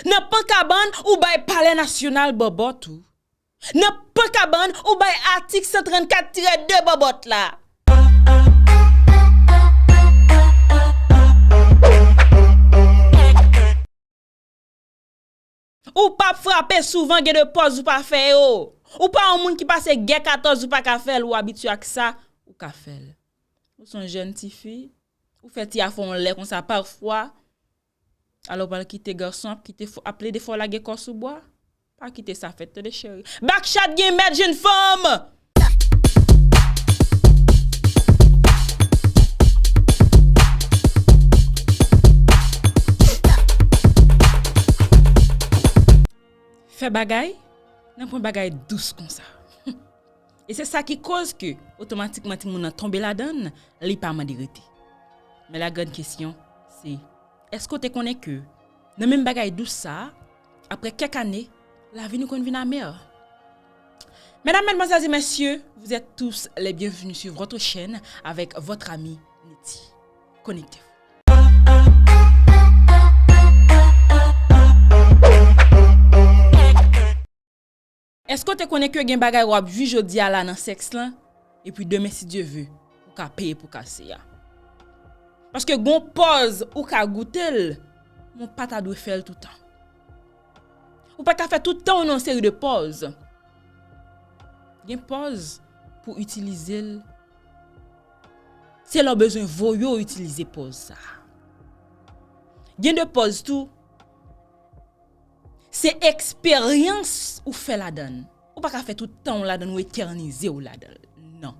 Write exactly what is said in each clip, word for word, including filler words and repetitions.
Nan Pankabann, ou bay Palè Nasyonal bòbòt ou. Nan Pankabann, ou bay atik san trannkat tirè de bòbòt la. Ou p ap frape souvan, gen de pòz ou pa fè yo. Ou pa yon moun ki pase gè katòz ou pa ka fè l, ou abitye ak sa, ou ka fè l. Ou se yon jèn tifi, ou fè ti afè w lè konsa pafwa. Alò w pral kite gason ap kite fò, ap plede fè w lage kò sou bwa? Pa kite sa fèt, tande cheri. Bakchat gen mèt, jèn fanm! Fè bagay, nan pwen bagay dous konsa. E se sa ki koz ke otomatikman timoun nan tonbe ladan l, li pa mande rete. Men la grande question, se, èske w te konnen ke nan menm bagay dous sa a, apre kèk ane, lavi nou konn vin amè? Mesdames, mesdemoiselles et messieurs, vous êtes tous les bienvenus sur votre chaîne avec votre ami Niti. Connectez-vous. Èske w te konnen ke gen bagay w ap jwi jodi a la nan sèks lan, epi demen, si Dye ve, ou ka peye pou kase a? Paske gon pòz ou ka goute l, men w pa ta dwe fè l toutan. Ou pa ka fè tout tan w nan yon seri de pòz. Gen pòz pou w itilize l, se lè w bezwen voye w itilize pòz sa a. Gen de pòz tou, se eksperyans ou fè ladan l. Ou pa ka fè tout tan w ladan l, ou etènize w ladan l. Non.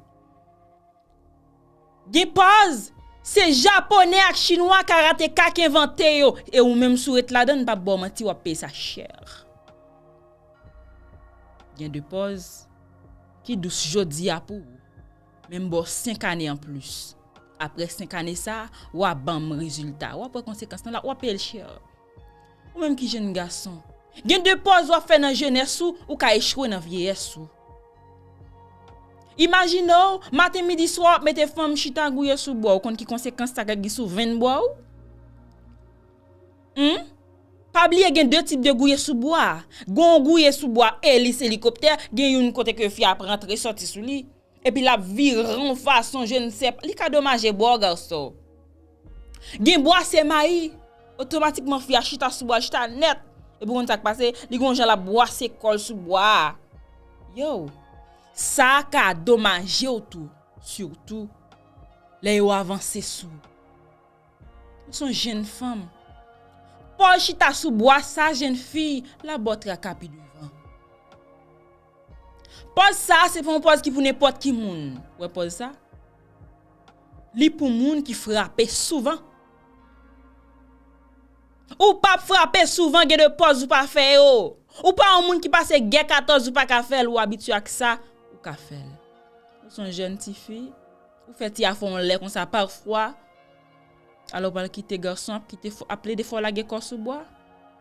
Gen pòz, se Japonè ak Chinwa karateka k envante yo, e ou menm si w ret ladan l, m p ap ba w manti, w ap peye sa chè. Gen de pòz ki dous jodi a pou ou, men m ba w senk ane anplis. Apre senk ane sa a, w a ban m rezilta. W ap wè konsekans lan la, w ap peye l chè. Ou menm ki jèn gason, gen de pòz w ap fè nan jenès ou, ou ka echwe nan vyeyès ou. Imajine w, maten, midi, swa, w ap mete fanm chita gouye sou bwa w. Ou konn ki konsekans sa ka gen sou venn bwa w? Humm? Pa bliye gen de tip de gouye sou bwa. Gen yon gouye sou bwa elis elikoptè, gen youn kote ke fi a ap rantre sòti sou li. Epi l ap vire yon fason, je ne sais pas. Li ka domaje bwa w, gason. Gen bwase mayi. Otomatikman, fi a chita sou bwa, chita nèt. Epi w konn sa k pase, li gon jan l ap bwase kò l sou bwa a. Yo, sa ka domaje w tou, sitou lè yo avanse sou ou. Ou se yon jèn fanm. Pòz chita sou bwa sa, jèn fi, l ap ba w traka pi devan. Pòz sa a, se pa yon pòz ki pou nenpòt ki moun. Ou wè pòz sa? Li pou moun ki frape souvan. Ou p ap frape souvan, gen de pòz ou pa fè yo. Ou pa yon moun ki pase gè katòz ou pa ka fè l, ou abitye ak sa, ou ka fè l. Ou se yon jèn tifi, ou fè ti afè w lè konsa pafwa. Alò w pral kite gason ap kite fò, ap plede fè w lage kò sou bwa?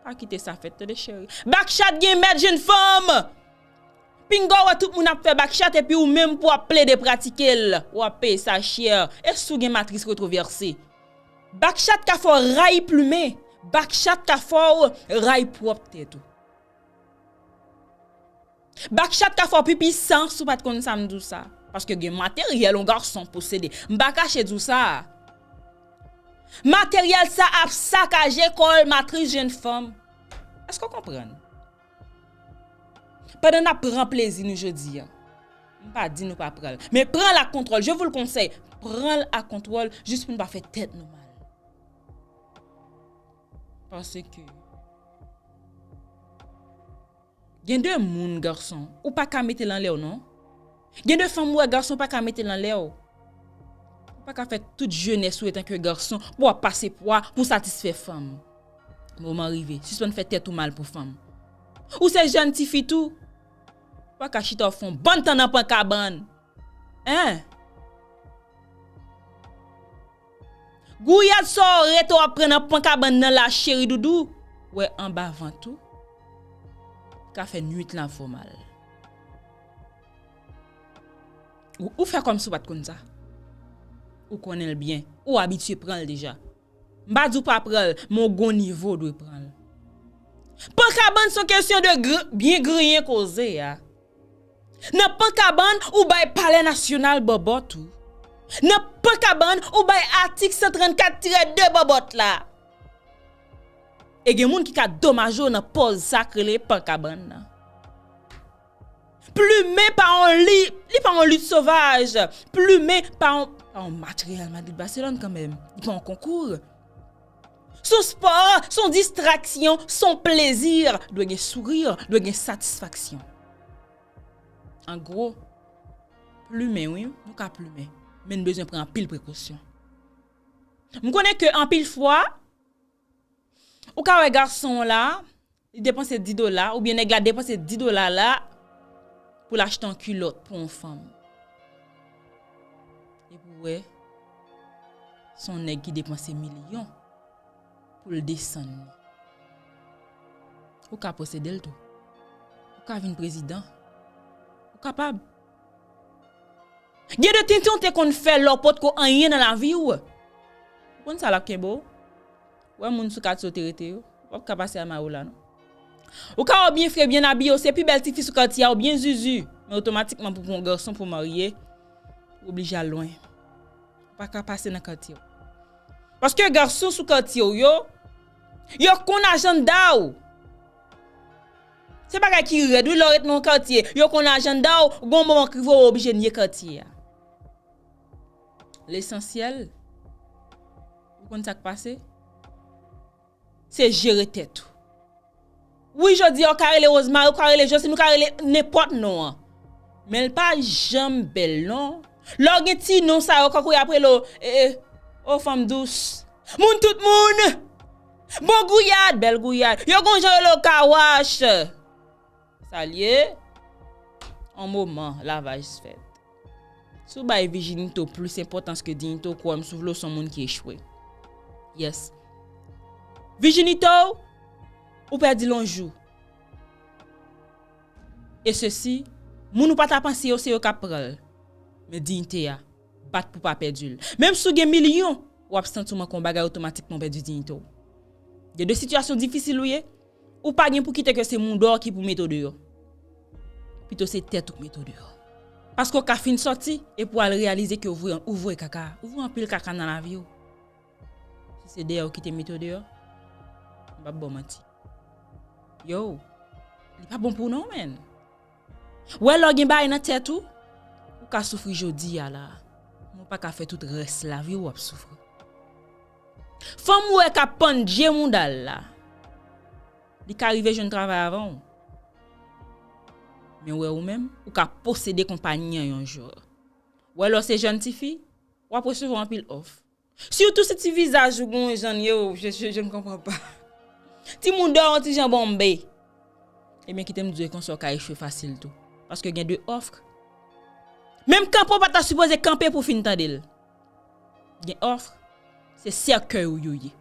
Pa kite sa fèt, tande cheri. Bakchat gen mèt, jèn fanm! Pinga w wè tout moun ap fè bakchat epi ou menm pou w ap plede pratike l, w ap peye sa chè. E si w gen matris retwovèse? Bakchat ka fè w rayi plimen. Bakchat ka fè w rayi pwòp tèt ou. Bakchat ka fè w pipi san, si w pa t konn sa m di w sa. Paske gen materyèl yon gason posede. M pa kache di w sa. Materyèl sa ap sakaje kò l, matris jèn fanm. Èske w konprann? Pandan n ap pran plezi nou jodi a, m pa di nou pa pran l. Men pran l ak kontwòl. Je vous le conseille. Pran l ak kontwòl jis pou n pa fè tèt nou mal. Paske gen de moun, gason, ou pa ka mete l anlè w non. Gen de fanm ou wè, gason pa ka mete l anlè w. Ou pa ka fè tout jenès ou etanke gason pou w ap pase pwa pou satisfè fanm. Moman rive, sispann fè tèt ou mal pou fanm. Ou se jèn tifi tou. Ou pa ka chita w fè yon bann tan nan pran kabann. Hein? Gouyad sa w rete w ap pran nan pran kabann nan la, cheri doudou. Wè anba vant ou ka fè nwit lan fè w mal. Ou, ou fè kòmsi w pa t konn sa. Ou konnen l byen. Ou abitye pran l deja. M pa di w pa pran l, men w gon nivo w dwe pran l. Pan kabann se yon kesyon de gr- byen griyen koze a. Nan pan kabann, ou bay Palè Nasyonal bòbòt ou. Nan pan kabann, ou bay atik san trannkat tirè de bòbòt la. E gen moun ki ka domaje w nan pòz sa k rele pan kabann nan. Plimen pa yon li, li pa yon lit sovaj. Plimen pa yon, pa yon match Real Madrid Barcelone kanmenm. Li pa yon konkou. Se yon spò, se yon distraksyon, se yon plezi. Dwe gen souri, dwe gen satisfaksyon. An gwo, plimen wi, nou ka plimen. Men n bezwen pran anpil prekosyon. M konnen ke anpil fwa, ou ka wè gason w la, li depanse dis dola, oubyen nèg la depanse dis dola la pou l achte yon kilòt pou yon fanm. Epi w wè, se yon nèg ki depanse milyon pou l desann li. Ou ka posede l tou. Ou ka vin prezidan. Ou kapab. Gen de tenten w te konn fè lè w potko anyen nan lavi w. Ou konn sa l ap kenbe w? Ou wè moun sou katye w te rete yo? Ou p ap ka pase a mari w la non. Ou ka wè w byen fre, byen abiye, w se pi bèl tifi sou katye a, w byen zuzu. Men otomatikman pou pran yon gason pou marye, ou oblije al lwen. Ou pa ka pase nan katye w. Paske gason sou katye w yo, yo konn ajanda w. Se bagay ki rèd wi, lè w ret nan yon katye, yo konn ajanda w, gon moman k rive w oblije nye katye a. Lesansyèl, ou konn sa k pase? Se jere tèt ou. Wi, jodi a, ou ka rele Rosemary, ou ka rele Jocelyne, ou ka rele nenpòt non an. Men l pa janm bèl non. Lè w gen ti non sa yo, kankou y ap rele w, e, e, o fanm dous. Moun tout moun. Bon gouyad, bèl gouyad. Yo gon jan rele w kawach. Sa l ye? On moman, lavaj fèt. Si w bay vijinite w plis enpòtans ke diyite w, kwè m, si w vle w se yon moun ki echwe. Yes. Vijinite w, ou pèdi l yon jou. E sesi, moun ou pa ta panse yo, se yo k ap pran l. Men diyite a, bat pou pa pèdi l. Menm si w gen milyon, w ap santi w manke yon bagay, otomatikman w pèdi diyite w. Gen de sitiyasyon difisil ou ye, ou pa gen pou kite ke se moun dèyè w ki pou mete w deyò. Pito se tèt ou k mete w deyò. Paske w ka fin sòti, epi w al reyalize ke w voye, ou voye kaka, ou voye anpil kaka nan lavi w. Si se dèyè w ki te mete w deyò, m p ap ba w manti. Yo, li pa bon pou w non, menn. Wè lè w gen bagay nan tèt ou, ou ka soufri jodi a la, men w pa ka fè tout rès lavi w w ap soufri. Fanm ou wè k ap pandje mouda l la, li ka rive jwenn travay avan w. Men wè ou menm, ou ka posede konpayi an yon jou. Wè lè w se jèn tifi, w ap resevwa anpil òf. Sitou si ti vizaj ou gon jan l ye, oh, je, je, je ne comprends pas. Timoun dèyè yon ti jan bonbe. Ebyen, kite m di w, e konsa w ka echwe fasil tou. Paske gen de òf. Menm kanpe w pa ta sipoze kanpe pou w fin tande l. Gen òf, se sèkèy ou yo ye.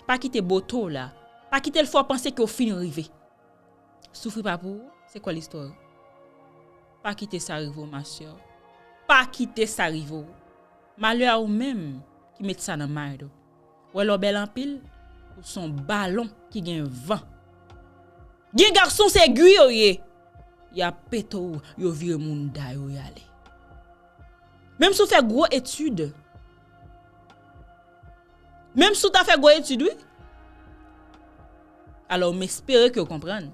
Pa kite bote w la. Pa kite l fè w panse ke w fin rive. Soufri pa pou ou, se kwa listwa w? Pa kite sa rive w, ma sè. Pa kite sa rive w. Malè a ou menm ki met sa nan mind ou. Wè lè w bèl anpil, ou se yon balon ki gen van. Gen gason se egwi yo ye. Y ap pete w, yo vire mouda yo y ale. Menm si w fè gwo etid. Menm si w ta fè gwo etid, wi. Alò, m espere ke w konprann.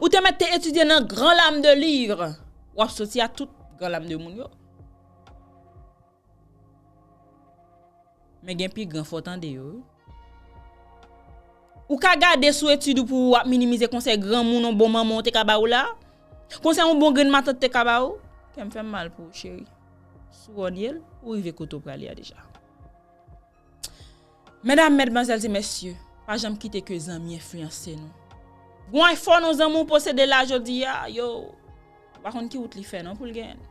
Ou te mèt te etidye nan gran lam de liv. W ap soti a tout gran lam de moun yo. Men gen pi gran, fò w tande yo, wi. Ou ka gade sou etid ou pou w ap minimize konsèy granmoun yon bon manman w te ka ba ou la? Konsèy yon bon grenn matant te ka ba ou? Kè m fè m mal pou ou, cheri. Si w rènye l, ou rive kote w prale a deja. Medam, medmwazèl e mesye, pa janm kite ke zanmi enfliyanse nou. Gon iPhone yon zanmi w posede la jodi a, yo, ou pa konn ki wout li fè non pou l genyen l.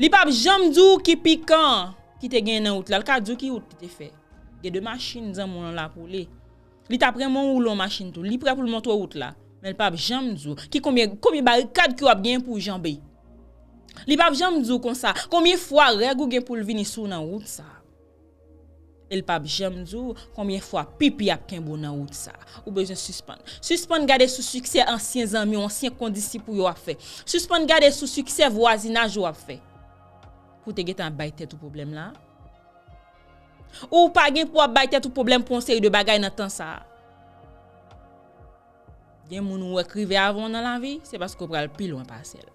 Li p ap janm di w ki pikan ki te genyen nan wout la, l ka di w ki wout li te fè. Gen de machin zanmi w lan la pou li. Li t ap renmen w woule yon machin tou. Li prè pou l montre w wout la. Men l p ap janm di w ki konbyen, konbyen barikad ke w ap genyen pou w janbe. Li p ap janm di w konsa, konbyen fwa règ ou gen pou l vini sou w nan wout sa. E l p ap janm di w konbyen fwa pipi ap kenbe w nan wout sa. Ou bezwen sispann. Sispann gade sou siksè ansyen zanmi w, ansyen kondisip ou yo ap fè. Sispann gade sou siksè vwazinaj ou ap fè. Pou w te gentan ap bay tèt ou pwoblèm la. Ou pa gen pou w ap bay tèt ou pwoblèm pou yon seri de bagay nan tan sa. Gen moun ou wè k rive avan w nan lavi, se paske w pral pi lwen pase l.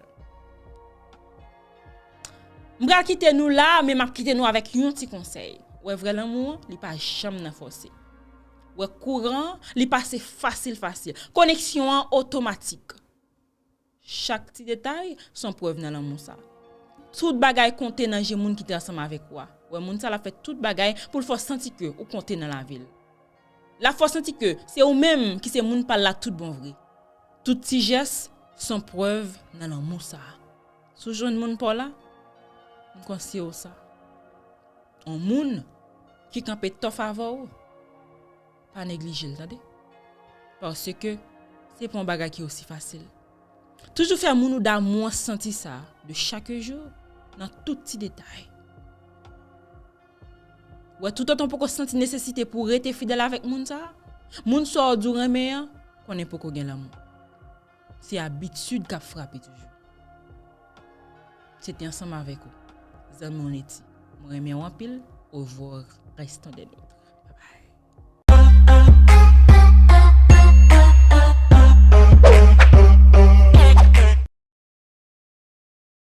M pral kite nou la, men m ap kite nou avèk yon ti konsèy. Wè vrè lanmou an, li pa janm nan fòse. Wè kouran an, li pase fasil fasil. Koneksyon an otomatik. Chak ti detay se yon prèv nan lanmou sa. Tout bagay konte nan je moun ki te ansanm avèk ou a. Wè moun sa l ap fè tout bagay pou l fè w santi ke ou konte nan lavi l. L ap fè w santi ke se ou menm ki se moun pa l la tout bon vre. Tout ti jès se yon prèv nan lanmou sa. Si w jwenn moun pa w la, m konseye w sa. Yon moun ki kanpe tòf avè w, pa neglije l, tande. Paske se pa yon bagay ki osi fasil. Toujou fè moun ou damou an santi sa, de chak jou, nan tout ti detay. Wè, toutotan w poko santi nesesite pou w rete fidèl avèk moun sa, moun sa w di w renmen an, konnen poko gen lanmou. Se abitid k ap frape toujou. Se te ansanm avèk ou, zanmi w Neti. Mwen renmen w anpil. Au revoir, restons des nôtres.